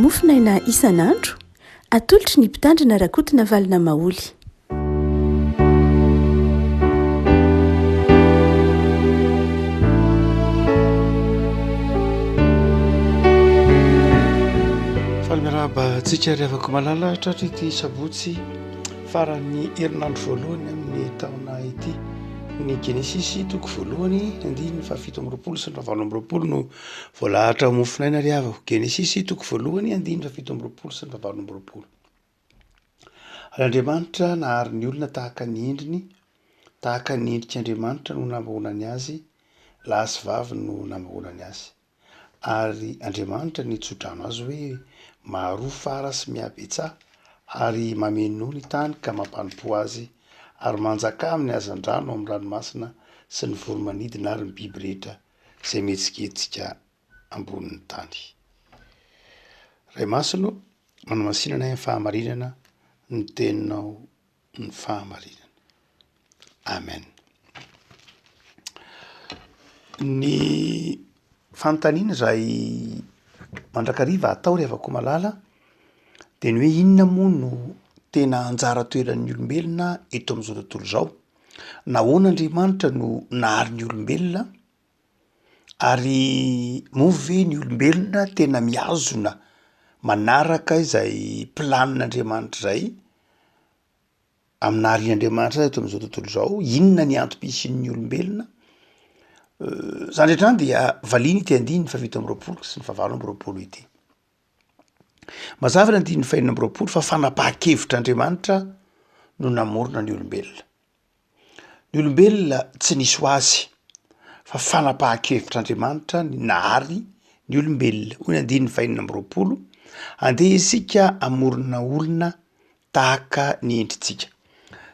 Mofonaina isan'andro, atolotry ny Mpitandrina Rakotonavalona Maholy. Faly miarahaba antsika ry havako malala tratry ity sabotsy faran'ny herinandro voalohany amin'ny taona ity. Ny Genesisy toko voalohany andininy fahafito amby roapolo sy ny fahavalo amby roapolo no voalahatra ho mofonaina ry havako. Genesisy toko voalohany andininy fahafito amby roapolo sy ny fahavalo amby roapolo. Ary Andriamanitra nahary ny olona tahaka ny endriny, tahaka ny endrik'Andriamanitra no namahonany azy, lahy sy vavy no namahonany azy. Ary Andriamanitra nitso-drano azy hoe, Maharoa fara sy mihabetsaha, ary mamenoa ny tany ka mampanompoa azy, ary manjakà amin'ny hazandrano ao amin'ny ranomasina sy ny voro-manidina ary ny biby rehetra izay mihetsiketsika ambonin'ny tany. Ray Masina ô, manamasina anay amin'ny fahamarinana ny teninao ny fahamarinana. Amen. Ny fanontaniana izay mandrakariva atao ry havako malala de ny hoe inona moa no tena anjara toeran'ny olombelona eto amin'izao tontolo izao? Nahoana Andriamanitra no nahary ny olombelona? Ary moa ve ny olombelona tena mihazona manaraka izay planin'Andriamanitra izay amin'ny naharian'Andriamanitra azy eto amin'izao tontolo izao? Inona ny antom-pisian'ny olombelona? Zany rehetra zany dia valiana ity andininy fahafito amby roapolo sy ny fahavalo amby roapolo ity. Mazava ny andininy fahenina amby roapolo fa fanapahan-kevitr'Andriamanitra no namorona ny olombelona. Ny olombelona tsy nisy ho azy fa fanapahan-kevitr'Andriamanitra ny nahary ny olombelona. Hoy ny andininy fahenina amby roapolo, andeha isika hamorona olona tahaka ny endritsika.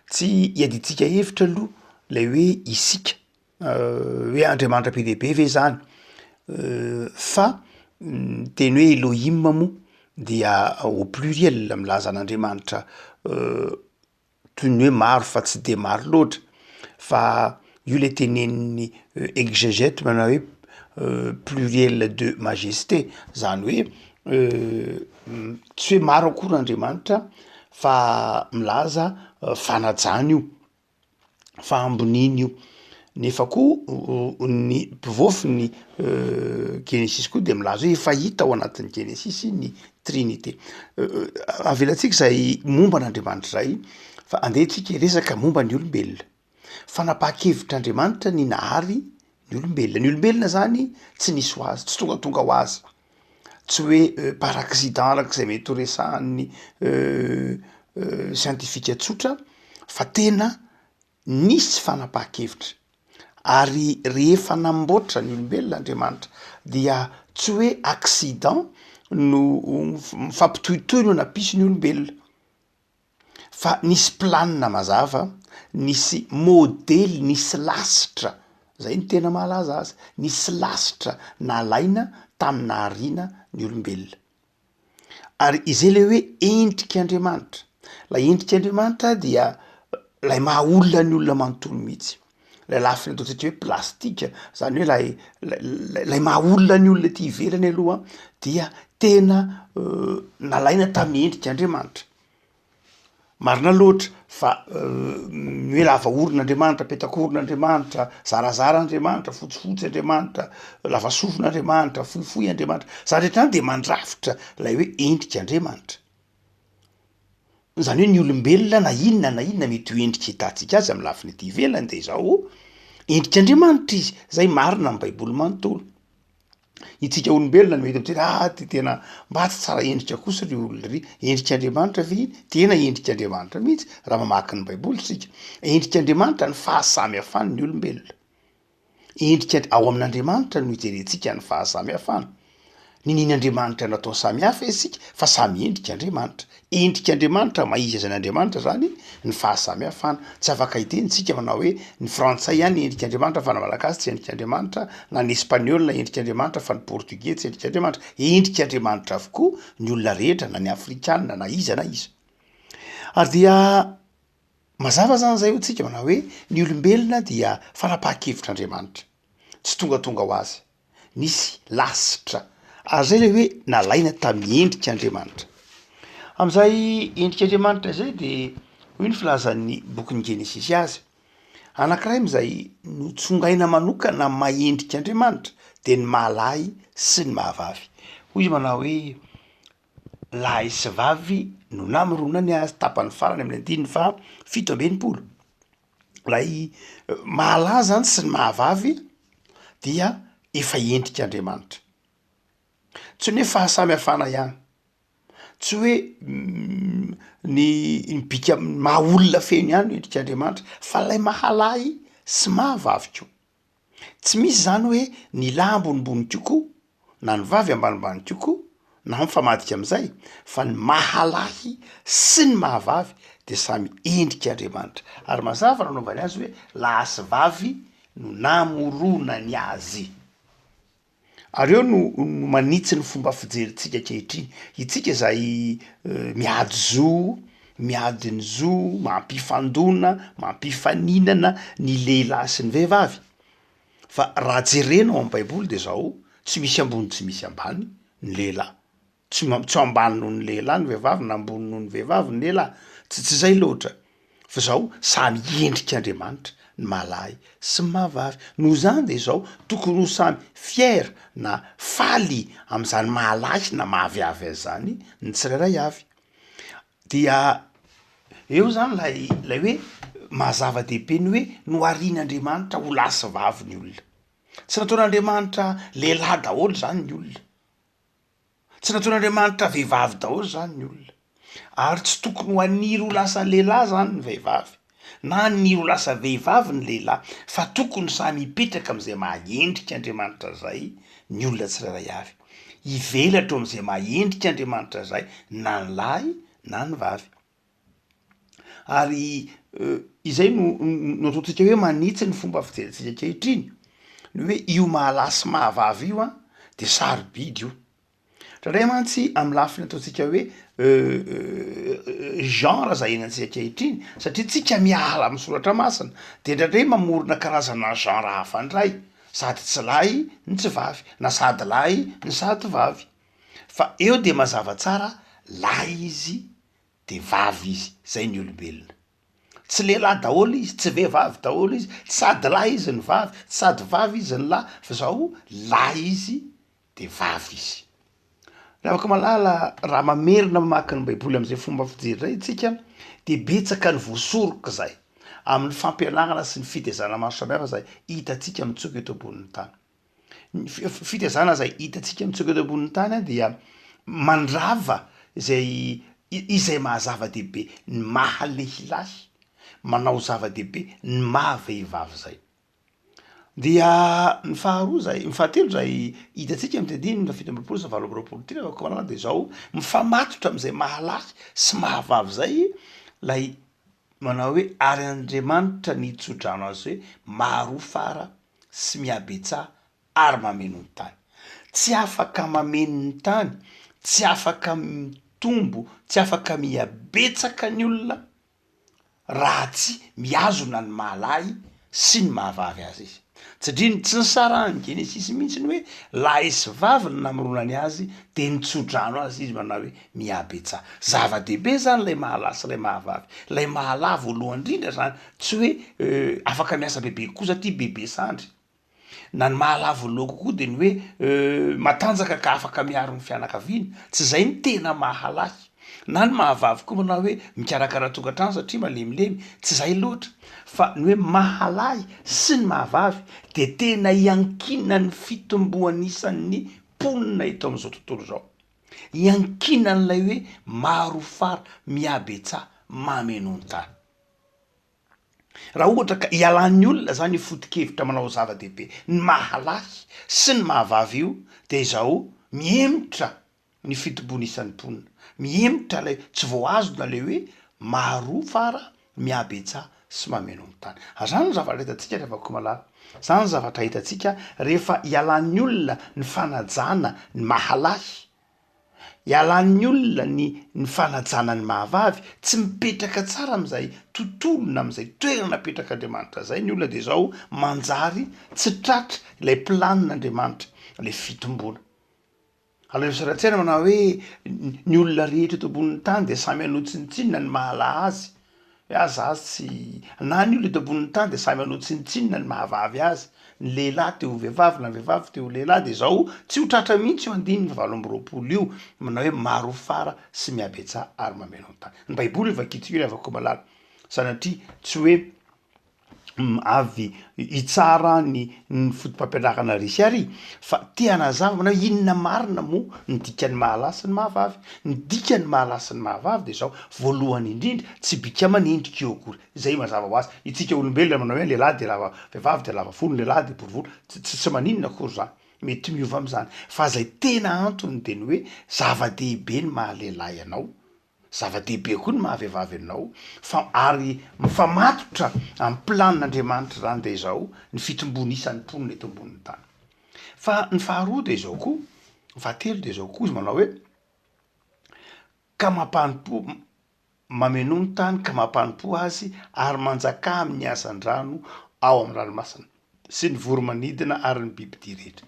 Tsy iadiantsika hevitra aloha lay hoe isika, hoe Andriamanitra be dia be ve zany? Fa ny teny hoe Elohim moa dia au pluriel milaza an'Andriamanitra toy ny hoe maro fa tsy de maro loatra fa io le tenenin'ny exegète manao hoe pluriel de majesté zany hoe tsy hoe maro akory Andriamanitra fa milaza fanajana io, fahamboniana io. Nefa koa ny mpivaofy ny genesisy koa de milaza hoe efa hita ao anatin'ny genesisy ny trinite. Avelantsika izay momba an'Andriamanitra izay fa andeha tsika hiresaka momba ny olombelona. Fanapahan-kevitr'Andriamanitra ny nahary ny olombelona. Ny olombelona zany tsy nisy ho azy, tsy tongatonga ho azy, tsy hoe par accident arak'izay mety ho resahan'ny siantifika tsotra fa tena Nisy fanapahan-kevitra. Ary rehefa namboatra ny olombelona Andriamanitra dia tsy hoe accident no mifampitohitohy no nampisy ny olombelona fa nisy planina mazava, nisy modely, nisy lasitra, zay no tena mahalaza azy, nisy lasitra nalaina tamin'ny nahariana ny olombelona. Ary izay le hoe endrik'Andriamanitra, lay endrik'Andriamanitra dia lay maha olona ny olona manontolo mihitsy, lay lafiny ataontsika hoe plastika zany hoe lay lay maha olona ny olona ety ivelany aloha dia tena nalaina tamin'ny endrik'Andriamanitra. Marina loatra fa ny hoe lava orona Andriamanitra, petak'orona Andriamanitra, zarazara Andriamanitra, fotsifotsy Andriamanitra, lava sofina Andriamanitra, fohifohy Andriamanitra, zany rehetra zany de mandrafitra lay hoe endrik'Andriamanitra. Zany hoe ny olombelona na inona na inona mety ho endrika ahitantsika azy amy lafiny ety ivelany de izao, endrik'Andriamanitra izy, zay marina amy baiboly manontolo. Itsika olombelona no mety miteny ah ty tena mba tsy tsara endrika kosa ry olona ry, endrik'Andriamanitra ve iny? Tena endrik'Andriamanitra mihitsy raha mamaky ny baiboly isika, endrik'Andriamanitra ny fahasamihafany ny olombelona, endrika ao amin'Andriamanitra no ijerentsika ny fahasamihafana. Ninian'Andriamanitra natao samy hafa isika fa samy endrik'Andriamanitra. Endrik'Andriamanitra, maha izy azy an'Andriamanitra zany ny fahasamihafana. Tsy afaka hiteny tsika manao hoe ny frantsay ihany endrik'Andriamanitra fa ny malagasy tsy endrik'Andriamanitra, na ny espaniola endrik'Andriamanitra fa ny portugais tsy endrik'Andriamanitra. Endrik'Andriamanitra avokoa ny olona rehetra na ny afrikana na iza na iza. Ary dia mazava zany zay hoy tsika manao hoe ny olombelona dia fanapahan-kevitr'Andriamanitra, tsy tongatonga ho azy. Nisy lasitra. Ary zay le hoe nalaina tamin'ny endrik'Andriamanitra. Amin'izay endrik'Andriamanitra izay de hoy ny filazan'ny bokin'ny Genesisy azy, anankiray amin'izay notsongaina manokana amin'ny maha endrik'Andriamanitra de ny maha lahy sy ny maha vavy. Hoy izy manao hoe lahy sy vavy no namoronany azy, tapany farany amin'ny andininy faha 67. Ilay maha lahy zany sy ny maha vavy dia efa endrik'Andriamanitra. Tsy ny hoe fahasamihafana ihany, tsy hoe ny ny bika maha olona feno ihany no endrik'Andriamanitra fa lay maha lahy sy maha vavy koa. Tsy misy zany hoe ny lahy ambonimbony kokoa na ny vavy ambanimbany kokoa na mifamadika am'zay fa ny maha lahy sy ny maha vavy de samy endrik'Andriamanitra ary mazava nanaovany azy hoe lahy sy vavy no namoronany azy. Ary eo no no manitsy ny fomba fijerintsika ankehitriny, itsika izay miady zo, miady ny zo, mampifandona, mampifaninana ny lehilahy sy ny vehivavy, fa raha jerena ao am baiboly de zao, tsy misy ambony tsy misy ambany ny lehilahy, Tsy ma- tsy ambany noho ny lehilahy ny vehivavy na ambony noho ny vehivavy ny lehilahy, tsy tsy zay loatra, fa zao samy endrik'Andriamanitra ny maha lahy sy ny maha vavy, noho izany de zao tokony ho samy fier na faly am'zany maha lahy na maha viavy azy zany ny tsirairay avy, dia eo zany lay lay hoe maha zava-dehibe ny hoe noharian'Andriamanitra ho lahy sy vavy ny olona, tsy nataon'Andriamanitra lehilahy daholo zany ny olona. Tsy nataon'Andriamanitra vehivavy daholo zany ny olona. Ary tsy tokony ho haniry ho lasa lehilahy zany ny vehivavy, na haniry ho lasa vehivavy ny lehilahy, fa tokony samy hipetraka am'zay maha endrika Andriamanitra zay ny olona tsirairay avy. Hivelatra eo am'zay maha endrika Andriamanitra zay na ny lahy na ny vavy. Ary izay no no ataontsika hoe manitsy ny fomba fijerintsika ankehitriny, ny hoe io maha lahy sy maha vavy io an de sarobidy io, indraindray mantsy amy lafiny ataontsika hoe genre zay iainantsika ankehitriny satria tsika miala amy soratra masina de indraindray mamorona karazana genre hafa ndray, sady tsy lahy no tsy vavy na sady lahy no sady vavy, fa eo de mazava tsara lahy izy de vavy izy, zay ny olombelona. Tsy lehilahy daholo izy, tsy vehivavy daholo izy, tsy sady lahy izy no vavy, tsy sady vavy izy no lahy, fa zao lahy izy de vavy izy. Ry havako malala, raha mamerina mamaky ny baiboly am'zay fomba fijery zay isika de betsaka ny voasoroka zay amin'ny fampianarana sy ny fitaizana maro samihafa zay hitantsika mitsoka eto ambonin'ny tany. Ny fitaizana izay hitantsika mitsoka eto ambonin'ny tany dia mandrava izay izay maha zava-dehibe ny maha lehilahy, manao zava-dehibe ny maha vehivavy izay. Dia ny faharoa izay, ny fahatelo izay hitantsika amin'ny andininy faha 27 sy 28 ity raha koa dia izao, mifamatotra amin'izay maha lahy sy maha vavy izay ilay manao hoe ary Andriamanitra nitso-drano azy hoe maroa fara sy mihabetsaha ary mameno ny tany. Tsy afaka mameno ny tany, tsy afaka mitombo, tsy afaka mihabetsaka ny olona raha tsy mihazona ny maha lahy sy ny maha vavy azy izy. Satria tsy nisarahan'ny Genesisy mihitsy ny hoe lahy sy vavy no namoronany azy de nitso-drano azy izy manao hoe mihabetsaha. Zava-dehibe zany ilay maha lahy sy ilay maha vavy. Ilay maha lahy voalohany indrindra zany Tsy hoe afaka miasa bebe kokoa satria bebe sandry. Na ny maha lavo loha kokoa dia ny hoe matanjaka ka afaka miaro ny fianakaviana. Tsy izay no tena maha lahy. Na ny maha vavy koa manao hoe mikarakara tokantrano satria malemilemy. Tsy izay loatra. Fa ny hoe maha lahy sy ny maha vavy dia tena iankinan'ny fitomboan'isan'ny mponina eto amin'izao tontolo izao. Iankinan'ilay hoe maro fara mihabetsaha mameno ny tany. Raha ohatra ka ialan'ny olona zany io foto-kevitra manao zava-dehibe ny maha lahy sy ny maha vavy io dia izao mihemotra ny fitombon'ny isan'ny mponina, mihemotra ilay tsy voahazona ilay hoe maharoa fara mihabetsaha sy mameno ny tany. Ary zany no zavatra hitantsika ry havako malala, zany no zavatra hitantsika rehefa ialan'ny olona ny fanajana ny maha lahy Ialan'ny olona ny ny fanajana ny maha-vavy, tsy mipetraka tsara amin'izay tontolo na amin'izay toerana napetrak'Andriamanitra izay ny olona dia izao manjary tsy tratra ilay planin'Andriamanitra, ilay fitomboana. Alaivo sary an-tsaina manao hoe ny olona rehetra eto ambonin'ny tany dia samy hanao tsinontsinona ny maha-lahy azy. Hoe ah za tsy, na ny olona eto ambonin'ny tany dia samy hanao tsinontsinona ny maha-vavy azy. Ny lehilahy te ho vehivavy na ny vehivavy te ho lehilahy dia izao tsy ho tratra mihitsy io andininy fahavalo amby roapolo io manao hoe maro fara sy mihabetsaha ary mameno ny tany. Ny baiboly io vakintsika io ry havako malala. Sanatria tsy hoe avy hitsara ny ny fotopampianarana resy ary fa te hanazava manao hoe inona marina moa ny dikan'ny maha lahy sy ny maha vavy. Ny dikan'ny maha lahy sy ny maha vavy de zao, voalohany indrindra tsy bika aman'endrika io akory, zay mazava ho azy, itsika olombelona manao hoe lehilahy de lava vehivavy de lava volo, ny lehilahy de bory volo, tsy tsy maninona akory zany, mety miova am'zany, fa zay tena antony de ny hoe zava-dehibe ny maha lehilahy anao Zava-dehibe koa ny maha vehivavy anao fa ary mifamatotra amin'ny planin'Andriamanitra izany dia izao ny fitomboan'ny isan'ny mponina eto ambonin'ny tany. Fa ny faharoa dia izao koa, ny fahatelo dia izao koa izy manao hoe ka mampanompo mamenoa ny tany ka mampanompo azy ary manjakà amin'ny hazandrano ao amin'ny ranomasina. sy ny voro-manidina ary ny bibidia rehetra.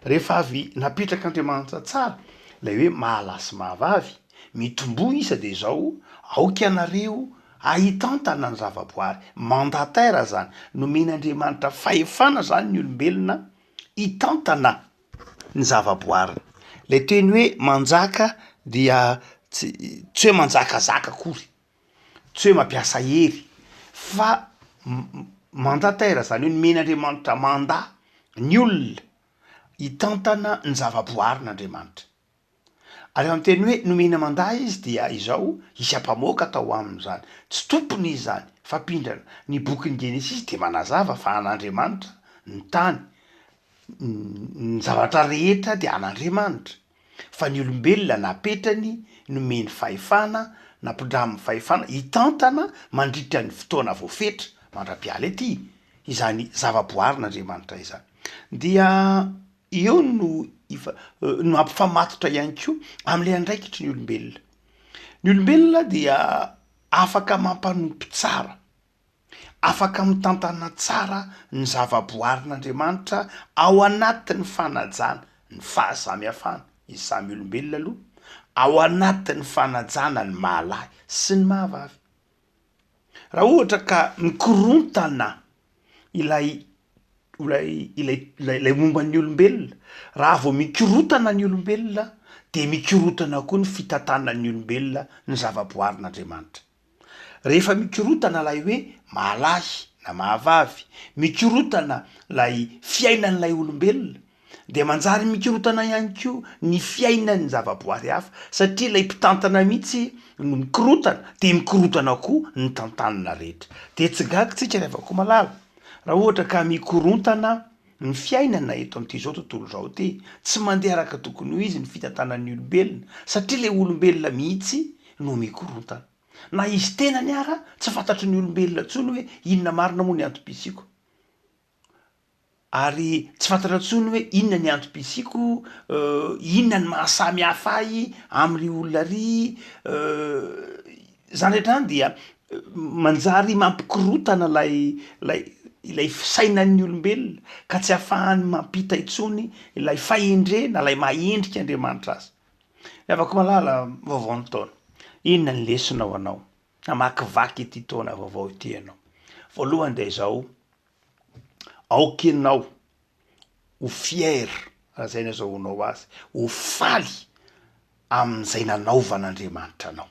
Rehefa avy napetrak'Andriamanitra tsara ilay hoe mahalahy sy mahavavy, mitomboa isa dia izao, aoka ianareo hahitantana ny zavaboary, mandataire zany, nomen'Andriamanitra fahefana zany ny olombelona hitantana ny zavaboariny. Ilay teny hoe manjaka dia tsy tsy hoe manjakazaka akory. tsy hoe mampiasa hery fa mandataire zany hoe nomen'Andriamanitra mandat ny olona hitantana ny zavaboarin'Andriamanitra. Ary raha miteny hoe nomena mandat izy dia izao, hisy ampamoaka atao aminy zany, tsy tompony izy zany fa mpindrana. Ny bokin'ny Genesisy dia manazava fa an'Andriamanitra ny tany, ny zavatra rehetra dia an'Andriamanitra. fa ny olombelona napetrany nomeny fahefana, nampindraminy fahefana hitantana mandritra ny fotoana voafetra mandra-piala ety izany zavaboarin'Andriamanitra izany. Dia eo no ifa- no ampifamatotra ihany koa amin'ilay andraikitry ny olombelona. Ny olombelona dia afaka mampanompo tsara Afaka mitantana tsara ny zavaboarin'Andriamanitra ao anatin'ny fanajana ny fahasamihafana, izy samy olombelona aloha, ao anatin'ny fanajana ny maha lahy sy ny maha vavy. Raha ohatra ka mikorontana ilay ilay ilay ilay momba ny olombelona, raha vao mikorontana ny olombelona dia mikorontana koa ny fitantanan'ny olombelona ny zavaboarin'Andriamanitra. Rehefa mikorotana ilay hoe mahalahy na mahavavy, mikorotana ilay fiainan'ilay olombelona, dia manjary mikorotana ihany koa ny fiainan'ny zavaboary hafa, satria ilay mpitantana mihitsy no mikorotana, dia mikorotana koa ny tantanina rehetra. Dia tsy gaga tsika ry havako malala, raha ohatra ka mikorontana ny fiainana eto amin'ity izao tontolo izao ity, tsy mandeha araka tokony ho izy ny fitantanan'ny olombelona, satria ilay olombelona mihitsy no mikorontana. Na izy tenany ara tsy fantatry ny olombelona intsony hoe inona marina moa ny antom-pisiako. Ary tsy fantatra intsony hoe inona ny antom-pisiako, inona ny maha samy hafa ahy amin'ry olona ry, zany rehetra zany dia manjary mampikorontana lay lay ilay fisainan'ny olombelona ka tsy ahafahany mampita intsony ilay fahendrena, ilay maha endrika Andriamanitra azy. Ry havako malala, vaovao ny taona. Inona ny lesona ho anao? Hamakivaky ity taona vaovao ity ianao. Voalohany dia izao, aoka ianao ho fier, raha izay no azahoanao azy, ho faly amin'izay nanaovan'Andriamanitra anao.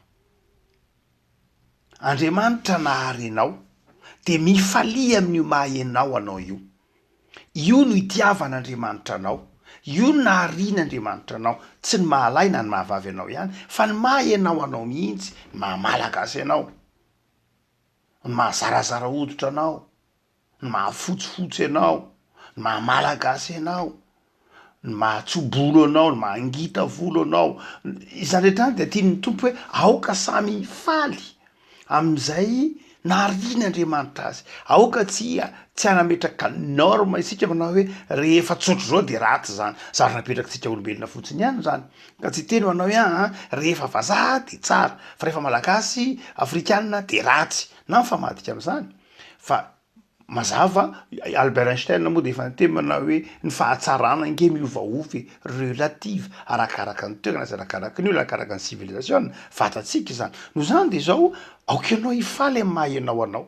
Andriamanitra nahary anao, dia mifalia amin'io maha ianao anao io. Io no itiavan'Andriamanitra anao, io no naharian'Andriamanitra anao, tsy ny maha lahy na ny maha vavy anao ihany, fa ny maha ianao anao mihitsy, ny maha malagasy anao, ny maha zarazara hoditra anao, ny maha fotsifotsy anao, ny maha malagasy anao, ny maha tso-bolo anao, ny maha ngita volo anao, izany rehetra izany dia tian'ny Tompo hoe aoka samy hifaly amin'izay naharian'Andriamanitra azy, aoka tsy tsy hanametraka norme isika manao hoe rehefa tsotr'izao de ratsy zany, zavatra napetrakitsika olombelona fotsiny ihany zany, ka tsy hiteny manao hoe aa rehefa vazaha de tsara fa rehefa malagasy afrikana de ratsy na mifamadika am'zany fa. Mazava, Albert Einstein moa dia efa niteny manao hoe ny fahatsarana ange miovaova e, relative, arakaraka ny toerana sy arakaraka ny olona, arakaraka ny civilisation, vatantsika izany. Noho izany dia izao, aoka ianao hifaly amin'ny maha ianao anao.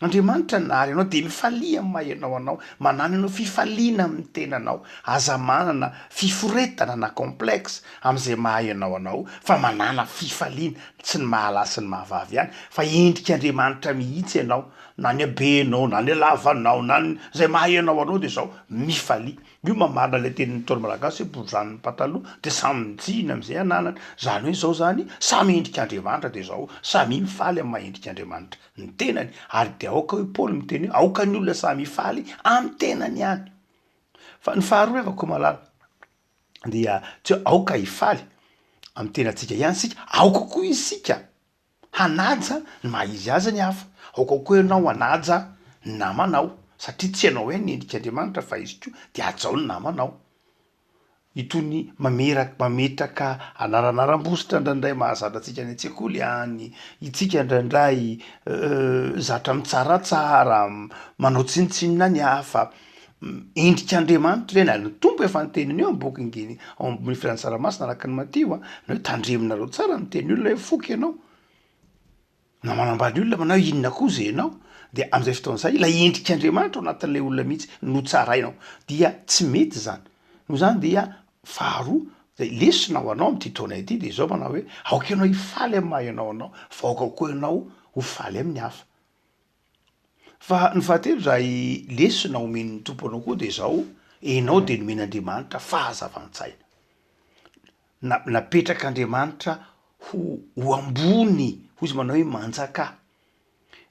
Andriamanitra nahary anao dia mifalia amin'ny maha ianao anao, manàna ianao fifaliana amin'ny tenanao, aza manana fiforetana na complexe amin'izay maha ianao anao fa manàna fifaliana, tsy ny maha lahy sy ny maha vavy ihany fa endrik'Andriamanitra mihitsy ianao, na ny habenao, na ny halavanao, na ny izay maha ianao anao dia izao, mifalia. Io mamarina ilay tenin'ny Ntaolo Malagasy hoe borizano ny pataloha dia samy mijihina amin'izay ananany. Izany hoe izao izany, samy endrik'Andriamanitra dia izao, samia mifaly amin'ny maha endrik'Andriamanitra ny tenany. Ary dia aoka hoy Paoly miteny hoe aoka ny olona samy hifaly amin'ny tenany ihany. Fa ny faharoa ry havako malala dia tsy hoe aoka hifaly amin'ny tenantsika ihany isika, aoka koa isika Hanaja ny maha izy azy ny hafa. Aoka koa ianao hanaja ny namanao, satria tsy ianao ihany ny endrik'Andriamanitra fa izy koa, dia hajao ny namanao. Itony mamerak- mametraka anaranaram-bositra indraindray mahazatra antsika any an-tsekoly any, itsika indraindray zatra mitsaratsara, manao tsinontsinona ny hafa. Endrik'Andriamanitra ireny ary ny Tompo efa niteny an'io amin'ny bokin'i Gene- ao amin'ny Filazantsara Masina araka ny Matio a, ny hoe tandremonareo tsara ny miteny olona hoe foky ianao, na manambany olona manao hoe inona koa zay ianao, de am'zay fotoana zay ilay endrik'Andriamanitra ao anatin'ilay olona mihitsy no tsarainao, dia tsy mety zany, noho izany dia faharoa zay lesona ho anao amin'ity taona ity de izao manao hoe aoka ianao hifaly amin'ny maha ianao anao fa aoka koa ianao ho faly amin'ny hafa. Fa ny fahatelo izay lesona omen'ny Tompo anao koa dia izao, enao dia nomen'Andriamanitra fahazavan-tsaina. Na- napetrak'Andriamanitra ho ho ambony, hoy izy manao hoe manjakà.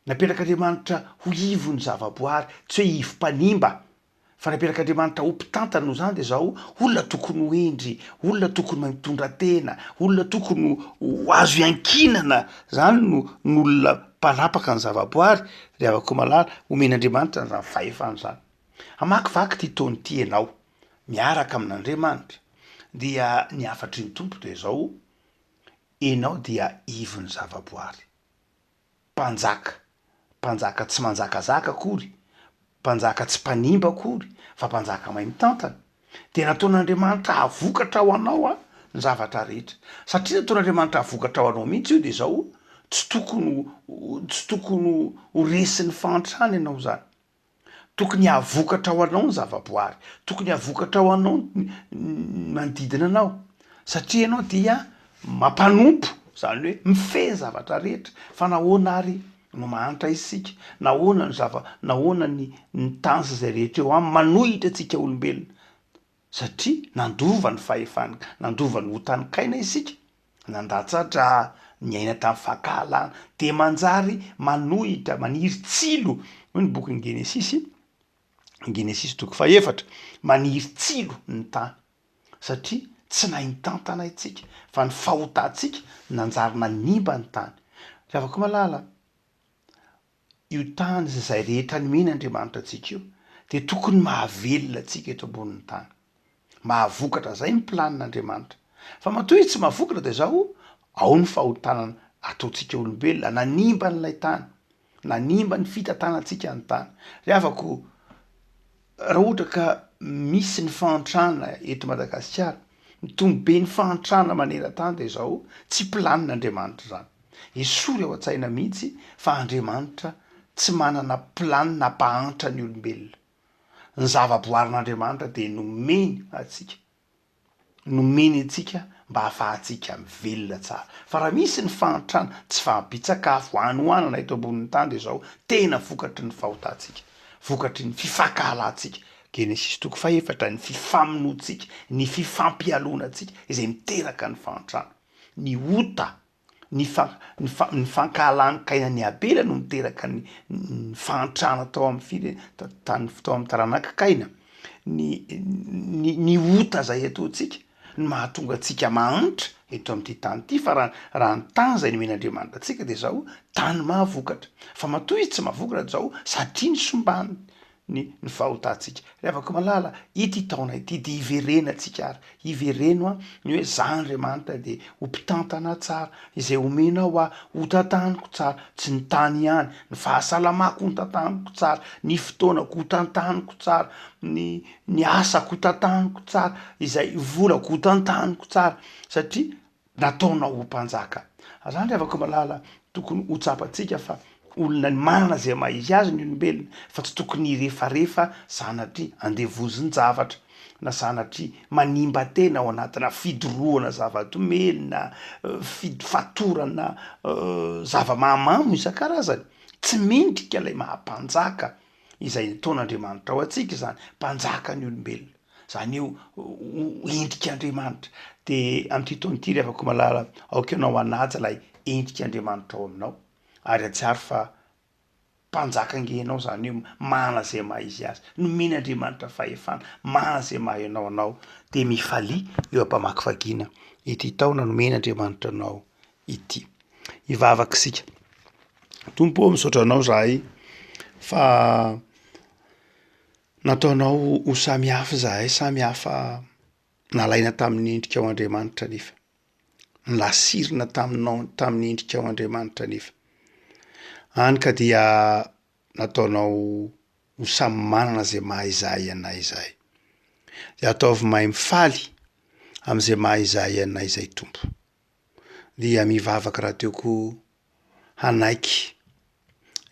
Napetrak'Andriamanitra ho ivon'ny zavaboary, tsy hoe ivo mpanimba. Fa napetrak'Andriamanitra ho mpitantana noho izany dia izao, olona tokony ho hendry, olona tokony mahay mitondra tena, olona tokony ho azo iankinana, izany no ny olona mpanapaka ny zavaboary, ry havako malala, omen'Andriamanitra an'izany fahefana izany. Hamakivaky ity taona ity ianao, miaraka amin'Andriamanitra, dia ny hafatry ny Tompo dia izao, ianao dia ivon'ny zavaboary. Mpanjaka, mpanjaka tsy manjakazaka akory, mpanjaka tsy mpanimba akory, fa mpanjaka mahay mitantana, dia nataon'Andriamanitra hahavokatra ho anao ny zavatra rehetra. Satria nataon'Andriamanitra hahavokatra ho anao mihitsy io dia izao, tsy tokony ho, tsy tokony ho resin'ny fahantrana ianao izany. Tokony hahavokatra ho anao ny zavaboary, tokony hahavokatra ho anao ny manodidina anao, satria ianao dia mampanompo, zany hoe mifehy ny zavatra rehetra, fa nahoana ary no mahantra isika, nahoana ny zava, nahoana ny ny tany sy izay rehetra eo aminy manohitra antsika olombelona, satria nandova ny fahefany, nandova ny otan'i Kaina isika. Nandatsa-dra, niaina tamin'ny fankahalana, dia manjary manohitra, maniry tsilo, hoy ny bokin'ny Genesisy, Genesisy toko fahefatra, maniry tsilo ny tany, satria tsy nahay nitantana isika, fa ny fahotantsika nanjary nanimba ny tany. Ry havako malala, io tany sy izay rehetra nomen' Andriamanitra antsika io dia tokony mahavelona antsika eto ambonin'ny tany. Mahavokatra izay ny planin' Andriamanitra. Fa matoa izy tsy mahavokatra dia izao, ao ny fahotana ataontsika olombelona nanimba an'ilay tany, nanimba ny fitantanantsika ny tany. Ry havako, raha ohatra ka misy ny fahantrana eto Madagasikara, mitombo be ny fahantrana maneran-tany dia izao, tsy planin' Andriamanitra izany. Esory ao an-tsaina mihitsy fa Andriamanitra tsy manana planina hampahantra ny olombelona. Ny zava-boarin'Andriamanitra dia nomeny antsika. Nomeny antsika mba hahafahantsika mivelona tsara. Fa raha misy ny fahantrana, tsy fahampian-tsakafo, hanoanana eto ambonin'ny tany dia izao, tena vokatry ny fahotantsika, vokatry ny fifankahalantsika, Genesisy toko fahefatra, ny fifamonoantsika, ny fifampialonantsika izay miteraka ny fahantrana. Ny ota, ny fa ny fa ny fankahalan'i Kaina an'i Abela no niteraka ny ny fahantrana tao amin'ny fire- ta- tany tao amin'ny taranak'i Kaina. Ny ny ny ota izay ataontsika no mahatonga antsika mahantra eto amin'ity tany ity fa raha raha ny tany izay nomen'Andriamanitra antsika dia izao tany mahavokatra. Fa matoa izy tsy mahavokatra dia izao satria ny sombany. ny ny fahotantsika. Ry havako malala, ity taona ity dia hiverenantsika ary, hivereno an, ny hoe za Andriamanitra dia ho mpitantana tsara, izay omenao ahy ho tantaniko tsara, tsy ny tany ihany, ny fahasalamako ho tantaniko tsara, ny fotoanako ho tantaniko tsara, ny ny asako ho tantaniko tsara, izay volako ho tantaniko tsara, satria nataonao ho mpanjaka. Zany ry havako malala, tokony ho tsapantsika fa olona manana izay maha izy azy ny olombelona fa tsy tokony hirefarefa sanatria andevozin-javatra na sanatria manimba tena ao anatina fidorohana zava-domelina, fid- fatorana zava-mahamamo isan-karazany. Tsy mendrika ilay maha mpanjaka izay nataon'Andriamanitra ho antsika izany, mpanjaka ny olombelona. Izany hoe ho endrik'Andriamanitra. De amin'ity taona ity ry havako malala, aoka ianao hanaja ilay endrik'Andriamanitra ao aminao ary hahatsiaro fa mpanjaka ange ianao izany hoe manana izay maha izy azy. Nomen'Andriamanitra fahefana, manana izay maha ianao anao. De mifalia eo am-pamakivakiana ity taona nomen'Andriamanitra anao ity. Hivavaka isika. Tompo ô, misaotra anao izahay fa nataonao ho samy hafa izahay, samy hafa nalaina tamin'ny endrikao Andriamanitra anefa, nolasirina taminao tamin'ny endrikao Andriamanitra anefa, hany ka dia nataonao ho samy manana izay maha izahay anay izahay. Dia ataovy mahay mifaly amin'izay maha izahay anay izay Tompo. Dia mivavaka rahateo koa hanaiky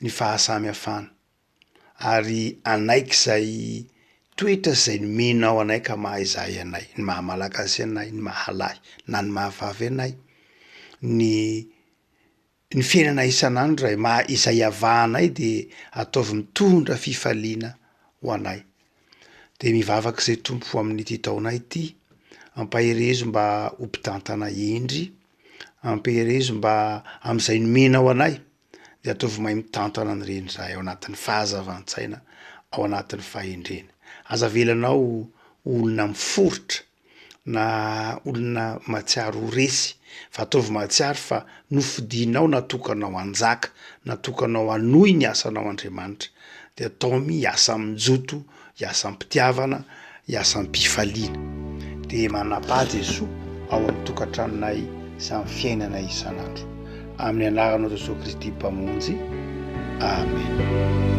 ny fahasamihafana ary hanaiky izay toetra izay nomenao anay ka maha izahay anay, ny maha malagasy anay, ny maha lahy na ny maha vavy anay, ny ny fiainana isan'andro izay maha izay iavahanay dia ataovy mitondra fifaliana ho anay. Dia mivavaka izay Tompo amin'ity taona ity, ampaherezo mba ho mpitantana hendry, ampeherezo mba amin'izay nomenao anay dia ataovy mahay mitantana an'ireny izahay ao anatin'ny fahazavan-tsaina, ao anatin'ny fahendrena. Aza avelanao ho olona miforitra na olona mahatsiaro ho resy fa ataovy mahatsiaro fa nofidinao natokanao hanjaka, natokanao hanohy ny asanao Andriamanitra dia taomy hiasa amin-joto, hiasa am-pitiavana, hiasa am-pifaliana. Dia manapaha Jesoa ao amin'ny tokantranonay sy amin'ny fiainanay isan'andro. Amin'ny anaranao Jesoa Kristy Mpamonjy. Amen.